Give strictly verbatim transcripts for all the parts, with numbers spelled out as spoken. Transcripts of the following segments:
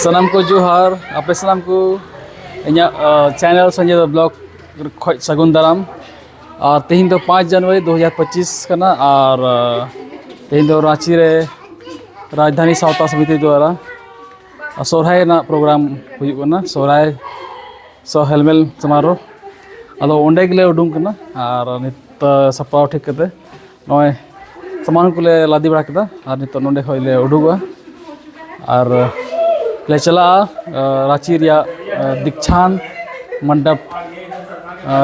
ᱥᱟᱱᱟᱢ ᱠᱚ ᱡᱚᱦᱟᱨ, ᱟᱯᱮ ᱥᱟᱱᱟᱢ ᱠᱚ ᱤᱧᱟᱹᱜ ᱪᱮᱱᱮᱞ ᱥᱚᱧᱡᱚᱭ ᱫᱟ ᱵᱞᱚᱜ ᱠᱷᱚᱡ ᱥᱟᱹᱜᱩᱱ ᱫᱟᱨᱟᱢ᱾ ᱟᱨ ᱛᱮᱦᱮᱧ ᱫᱚ ᱯᱟᱸᱪ ᱡᱟᱱᱩᱣᱟᱨᱤ ᱫᱩ ᱦᱟᱡᱟᱨ ᱯᱚᱸᱪᱤᱥ ᱠᱟᱱᱟ᱾ ᱟᱨ ᱛᱮᱦᱮᱧ ᱫᱚ ᱨᱟᱸᱪᱤ ᱨᱮ ᱨᱟᱡᱽᱫᱷᱟᱱᱤ ᱥᱟᱶᱛᱟ ᱥᱚᱢᱤᱛᱤ ᱫᱣᱟᱨᱟ ᱥᱚᱨᱦᱟᱭ ᱨᱮᱱᱟᱜ ᱯᱨᱳᱜᱨᱟᱢ ᱦᱩᱭᱩᱜ ᱠᱟᱱᱟ, ᱥᱚᱨᱦᱟᱭ ᱥᱚ ᱦᱮᱞᱢᱮᱞ ᱥᱚᱢᱟᱨᱳᱦ᱾ ᱟᱫᱚ ᱚᱸᱰᱮ ᱜᱮᱞᱮ ᱩᱰᱩᱝ ᱠᱟᱱᱟ᱾ ᱟᱨ ᱱᱤᱛ ᱥᱟᱯᱲᱟᱣ ᱴᱷᱤᱠ ᱠᱟᱛᱮ ᱱᱚᱜᱼᱚᱭ ᱥᱟᱢᱟᱱ ᱠᱚᱞᱮ ᱞᱟᱫᱮ ᱵᱟᱲᱟ ᱠᱮᱫᱟ᱾ ᱟᱨ ᱱᱤᱛᱚᱜ ᱱᱚᱸᱰᱮ ᱠᱷᱚᱡ ᱞᱮ ᱩᱰᱩᱠᱚᱜᱼᱟ ᱟᱨ ᱞᱮ ᱪᱟᱞᱟᱜᱼᱟ ᱨᱟᱸᱪᱤ ᱨᱮᱭᱟᱜ ᱫᱤᱠᱪᱷᱟᱱᱛ ᱢᱚᱱᱰᱚᱯ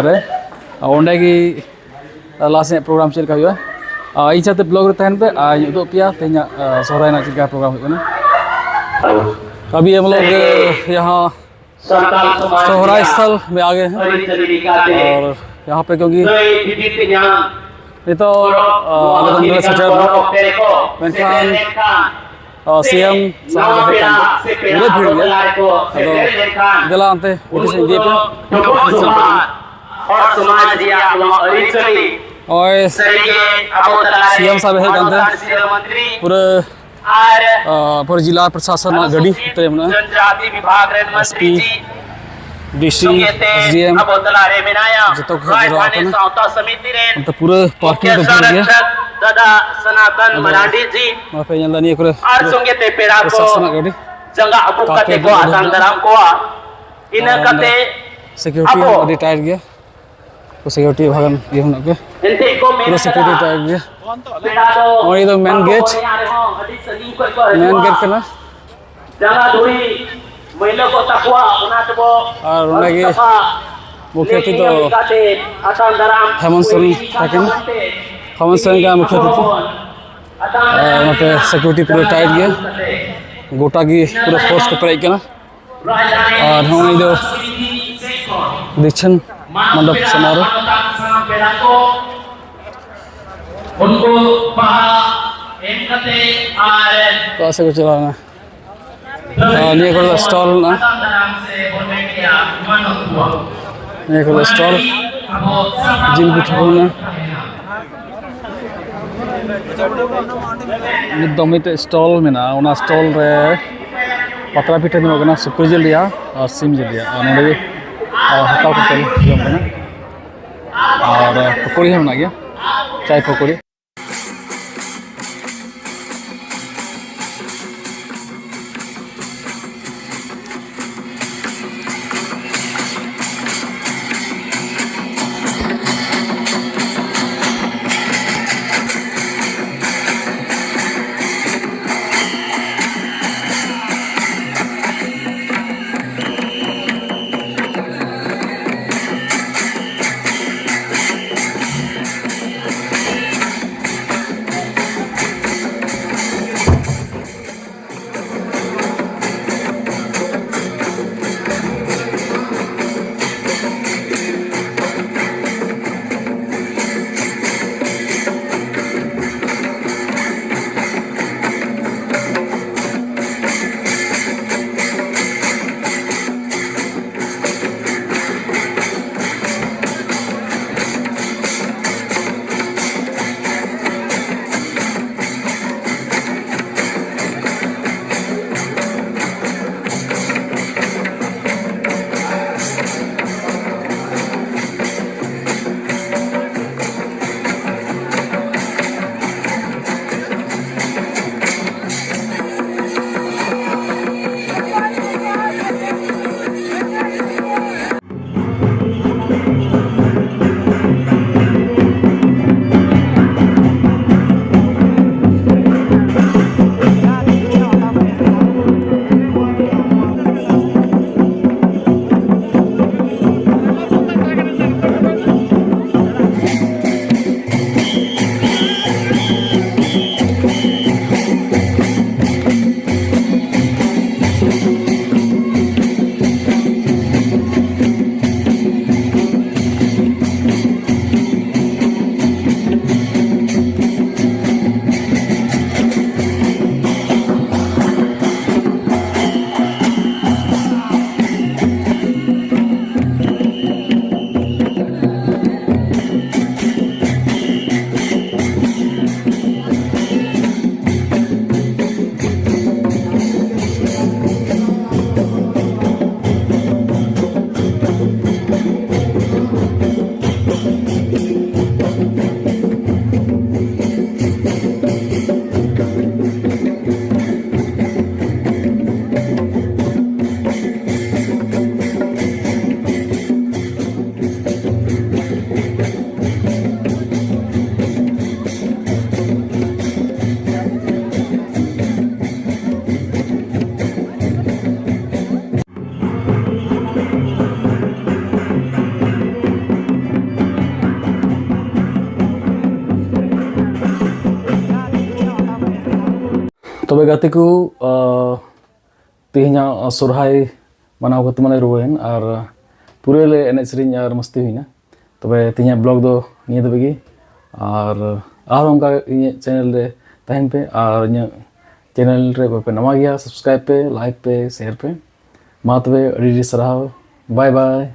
ᱨᱮ᱾ ᱚᱸᱰᱮ ᱜᱮ ᱞᱟᱦᱟ ᱥᱮᱫ ᱯᱨᱳᱜᱨᱟᱢ ᱪᱮᱫ ᱞᱮᱠᱟ ᱦᱩᱭᱩᱜᱼᱟ᱾ ᱟᱨ ᱤᱧ ᱥᱟᱶᱛᱮ ᱵᱞᱚᱜ ᱨᱮ ᱛᱟᱦᱮᱱ ᱯᱮ, ᱟᱨ ᱤᱧ ᱩᱫᱩᱜ ᱯᱮᱭᱟ ᱛᱮᱦᱮᱧᱟᱜ ᱥᱚᱦᱨᱟᱭ ᱨᱮᱱᱟᱜ ᱪᱮᱫ ᱞᱮᱠᱟ ᱯᱨᱳᱜᱨᱟᱢ ᱦᱩᱭᱩᱜ ᱠᱟᱱᱟ᱾ ᱠᱟᱵᱷᱤ ᱦᱟᱢ ᱞᱳᱜ ᱭᱟᱦᱟᱸ ᱥᱚᱦᱨᱟᱭ ᱥᱛᱷᱚᱞ ᱢᱮ ᱟᱜᱮ ᱦᱮᱸ᱾ ᱟᱨ ᱭᱟᱦᱟᱸ ᱯᱮ ᱠᱭᱚᱝᱠᱤ ᱱᱤᱛᱚᱜ ᱟᱞᱮ ᱫᱚ ᱱᱚᱰᱮ ᱞᱮ ᱥᱮᱴᱮᱨ ᱮᱱᱟ, ᱢᱮᱱᱠᱷᱟᱱ ᱥᱤ ᱮᱢ ᱥᱟᱦᱮᱵᱽ ᱦᱮᱡ ᱠᱟᱱ ᱛᱮ ᱯᱩᱨᱟᱹ ᱵᱷᱤᱲ ᱜᱮᱭᱟ᱾ ᱟᱫᱚ ᱫᱮᱞᱟ ᱚᱱᱛᱮ ᱵᱷᱤᱛᱤᱨ ᱥᱮᱫ ᱤᱧ ᱤᱫᱤᱭᱮᱫ ᱯᱮᱭᱟ᱾ ᱦᱚᱲ ᱥᱚᱢᱟᱡᱽ ᱨᱮᱭᱟᱜ ᱱᱚᱣᱟ ᱟᱹᱨᱤᱪᱟᱹᱞᱤ ᱱᱚᱜᱼᱚᱭ ᱥᱟᱹᱨᱤᱜᱮ ᱟᱵᱚ ᱛᱟᱞᱟᱨᱮ ᱥᱤ ᱮᱢ ᱥᱟᱦᱮᱵᱽ ᱦᱮᱡ ᱠᱟᱱᱛᱮ ᱢᱟᱱᱚᱛᱟᱱ ᱥᱤᱨᱟᱹ ᱢᱚᱱᱛᱨᱤ ᱯᱩᱨᱟᱹ ᱟᱨ ᱟᱨ ᱯᱩᱨᱟᱹ ᱡᱤᱞᱟ ᱯᱨᱚᱥᱟᱥᱚᱱ ᱨᱮᱱᱟᱜ ᱜᱟᱹᱰᱤ ᱚᱱᱩᱥᱩᱪᱤᱛ ᱛᱮ ᱢᱮᱱᱟᱜᱼᱟ᱾ ᱡᱚᱱᱡᱟᱛᱤ ᱵᱤᱵᱷᱟᱜᱽ ᱨᱮᱱ ᱢᱚᱱᱛᱨᱤ ᱮᱥ ᱯᱤ, ᱡᱤ ᱰᱤ ᱥᱤ, ᱥᱚᱸᱜᱮ ᱛᱮ ᱮᱥ ᱰᱤ ᱮᱢ, ᱟᱵᱚ ᱛᱟᱞᱟᱨᱮ ᱢᱮᱱᱟᱭᱟ ᱡᱚᱛᱚ ᱠᱚ ᱦᱮᱡ ᱡᱟᱣᱨᱟ ᱨᱟᱡᱽᱫᱷᱟᱱᱤ ᱟᱠᱟᱱᱟ᱾ ᱥᱟᱶᱛᱟ ᱥᱚᱢᱤᱛᱤ ᱨᱮᱱ ᱚᱱᱛᱮ ᱯᱩᱨᱟᱹ ᱯᱟᱨᱠᱤᱝ ᱢᱩᱠᱷᱭᱟᱹ ᱠᱚ ᱵᱷᱤᱲ ᱜᱮᱭᱟ᱾ ᱥᱚᱝᱨᱚᱠᱷᱚᱠ ᱫᱟᱫᱟ ᱥᱚᱱᱟᱛᱚᱱ ᱟᱫᱚ ᱢᱟᱨᱟᱱᱰᱤ ᱡᱤ ᱱᱚᱣᱟ ᱯᱮ ᱧᱮᱞ ᱮᱫᱟ, ᱱᱤᱭᱟᱹ ᱠᱚᱨᱮ ᱟᱨ ᱯᱩᱨᱟᱹ ᱥᱚᱸᱜᱮ ᱛᱮ ᱯᱮᱲᱟ ᱠᱚ ᱯᱨᱚᱥᱟᱥᱚᱱᱟᱜ ᱜᱟᱹᱰᱤ ᱡᱟᱸᱜᱟ ᱟᱹᱯᱩᱜ ᱯᱟᱨᱠᱤᱝ ᱠᱟᱛᱮ ᱠᱚ ᱨᱮ ᱟᱛᱟᱝ ᱩᱰᱩᱠ ᱫᱟᱨᱟᱢ ᱠᱚᱣᱟ᱾ ᱤᱱᱟᱹ ᱟᱨ ᱚᱸᱰᱮ ᱠᱟᱛᱮ ᱥᱤᱠᱩᱨᱤᱴᱤ ᱟᱵᱚ ᱟᱹᱰᱤ ᱴᱟᱭᱤᱴ ᱜᱮᱭᱟ᱾ ᱥᱤᱠᱩᱨᱤᱴᱤ ᱵᱷᱟᱜᱟᱱ ᱤᱭᱟᱹ ᱢᱮᱱᱟᱜ ᱜᱮᱭᱟ, ᱮᱱᱛᱮ ᱠᱚ ᱢᱮᱱ ᱯᱩᱨᱟᱹ ᱥᱤᱠᱩᱨᱤᱴᱤ ᱠᱟᱫᱟ, ᱴᱟᱭᱤᱴ ᱜᱮᱭᱟ᱾ ᱯᱮᱲᱟ ᱫᱚ ᱱᱚᱜᱼᱚᱭ ᱫᱚ ᱢᱮᱱ ᱵᱟᱠᱚ ᱜᱮᱴ, ᱦᱚᱦᱚᱭᱟ ᱨᱮᱦᱚᱸ ᱟᱹᱰᱤ ᱥᱟᱺᱜᱤᱧ ᱠᱷᱚᱱ ᱠᱚ ᱢᱮᱱ ᱦᱤᱡᱩᱜᱼᱟ᱾ ᱜᱮᱴ ᱠᱟᱱᱟ᱾ ᱡᱟᱸᱜᱟ ᱫᱷᱩᱲᱤ ᱢᱟᱹᱭᱞᱟᱹ ᱠᱚᱜ ᱛᱟᱠᱚᱣᱟ, ᱚᱱᱟ ᱛᱮᱵᱚ ᱟᱨ ᱚᱸᱰᱮ ᱟᱹᱨᱩᱵ ᱜᱮ ᱥᱟᱯᱷᱟ ᱢᱩᱠᱷᱭᱟᱹ ᱟᱹᱛᱤ ᱫᱚ ᱞᱮᱠᱟᱛᱮ ᱟᱛᱟᱝ ᱫᱟᱨᱟᱢ ᱦᱮᱢᱚᱱᱛ ᱥᱚᱨᱮᱱ ᱛᱟᱹᱠᱤᱱ, ᱦᱮᱢᱚᱱᱛ ᱥᱚᱨᱮᱱ ᱜᱮ ᱢᱩᱠᱷᱭᱟᱹ ᱟᱹᱛᱤ᱾ ᱟᱨ ᱱᱚᱛᱮ ᱥᱤᱠᱩᱨᱤᱴᱤ ᱯᱩᱨᱟᱹ ᱴᱟᱭᱤᱴ ᱜᱮᱭᱟ, ᱜᱚᱴᱟ ᱜᱮ ᱯᱩᱨᱟᱹ ᱯᱷᱳᱨᱥ ᱠᱚ ᱯᱮᱨᱮᱡ ᱠᱟᱱᱟ᱾ ᱟᱨ ᱱᱚᱜᱼᱚᱭ ᱫᱚ ᱫᱤᱠᱪᱷᱟᱱ ᱢᱚᱱᱰᱚᱯ ᱥᱚᱢᱟᱨᱳᱦ᱾ ᱩᱱᱠᱩ ᱵᱟᱦᱟ ᱮᱢ ᱠᱟᱛᱮ ᱟᱨ ᱚᱠᱟ ᱥᱮᱫ ᱠᱚ ᱪᱟᱞᱟᱣ ᱮᱱᱟ? ᱟᱨ ᱱᱤᱭᱟᱹ ᱠᱚᱨᱮ ᱫᱚ ᱥᱴᱚᱞ ᱢᱮᱱᱟᱜᱼᱟ᱾ ᱱᱤᱭᱟᱹ ᱠᱚᱨᱮ ᱫᱚ ᱥᱴᱚᱞ, ᱡᱤᱞ ᱯᱤᱴᱷᱟᱹ ᱠᱚ ᱢᱮᱱᱟᱜᱼᱟ᱾ ᱢᱤᱫ ᱫᱚ ᱢᱤᱫᱴᱮᱡ ᱥᱴᱚᱞ ᱢᱮᱱᱟᱜᱼᱟ, ᱚᱱᱟ ᱥᱴᱚᱞ ᱨᱮ ᱯᱟᱛᱲᱟ ᱯᱤᱴᱷᱟᱹ ᱧᱟᱢᱚᱜ ᱠᱟᱱᱟ, ᱥᱩᱠᱨᱤ ᱡᱤᱞ ᱨᱮᱭᱟᱜ ᱟᱨ ᱥᱤᱢ ᱡᱤᱞ ᱨᱮᱭᱟᱜ, ᱟᱨ ᱱᱚᱰᱮ ᱜᱮ, ᱟᱨ, ᱦᱟᱛᱟᱣ ᱠᱟᱛᱮ ᱞᱮ ᱡᱚᱢ ᱠᱟᱱᱟ᱾ ᱟᱨ, ᱟᱨ, ᱯᱚᱠᱳᱲᱤ ᱦᱚᱸ ᱢᱮᱱᱟᱜ ᱜᱮᱭᱟ, ᱪᱟᱭ ᱯᱚᱠᱳᱲᱤ᱾ ᱛᱚᱵᱮ ᱜᱟᱛᱮ ᱠᱚ, ᱛᱮᱦᱮᱧᱟᱜ ᱥᱚᱨᱦᱟᱭ ᱢᱟᱱᱟᱣ ᱠᱟᱛᱮ ᱢᱟᱞᱮ ᱨᱩᱣᱟᱹᱲᱮᱱ ᱟᱨ ᱯᱩᱨᱟᱹ ᱞᱮ ᱮᱱᱮᱡ ᱥᱮᱨᱮᱧ ᱟᱨ ᱢᱟᱥᱛᱤ ᱦᱩᱭᱱᱟ᱾ ᱛᱚᱵᱮ ᱛᱮᱦᱮᱧᱟᱜ ᱵᱞᱚᱜ ᱫᱚ ᱱᱤᱭᱟᱹ ᱫᱷᱟᱹᱵᱤᱡ ᱜᱮ᱾ ᱟᱨ ᱟᱨᱦᱚᱸ ᱚᱱᱠᱟ ᱤᱧᱟᱹᱜ ᱪᱮᱱᱮᱞ ᱨᱮ ᱛᱟᱦᱮᱱ ᱯᱮ ᱟᱨ ᱤᱧᱟᱹᱜ ᱪᱮᱱᱮᱞ ᱨᱮ ᱚᱠᱚᱭ ᱯᱮ ᱱᱟᱣᱟ ᱜᱮᱭᱟ, ᱥᱟᱵᱥᱠᱨᱟᱭᱤᱵ ᱯᱮ, ᱞᱟᱭᱤᱠ ᱯᱮ, ᱥᱮᱭᱟᱨ ᱯᱮ᱾ ᱢᱟ ᱛᱚᱵᱮ ᱟᱹᱰᱤ ᱟᱹᱰᱤ ᱥᱟᱨᱦᱟᱣ᱾ ᱵᱟᱭ ᱵᱟᱭ᱾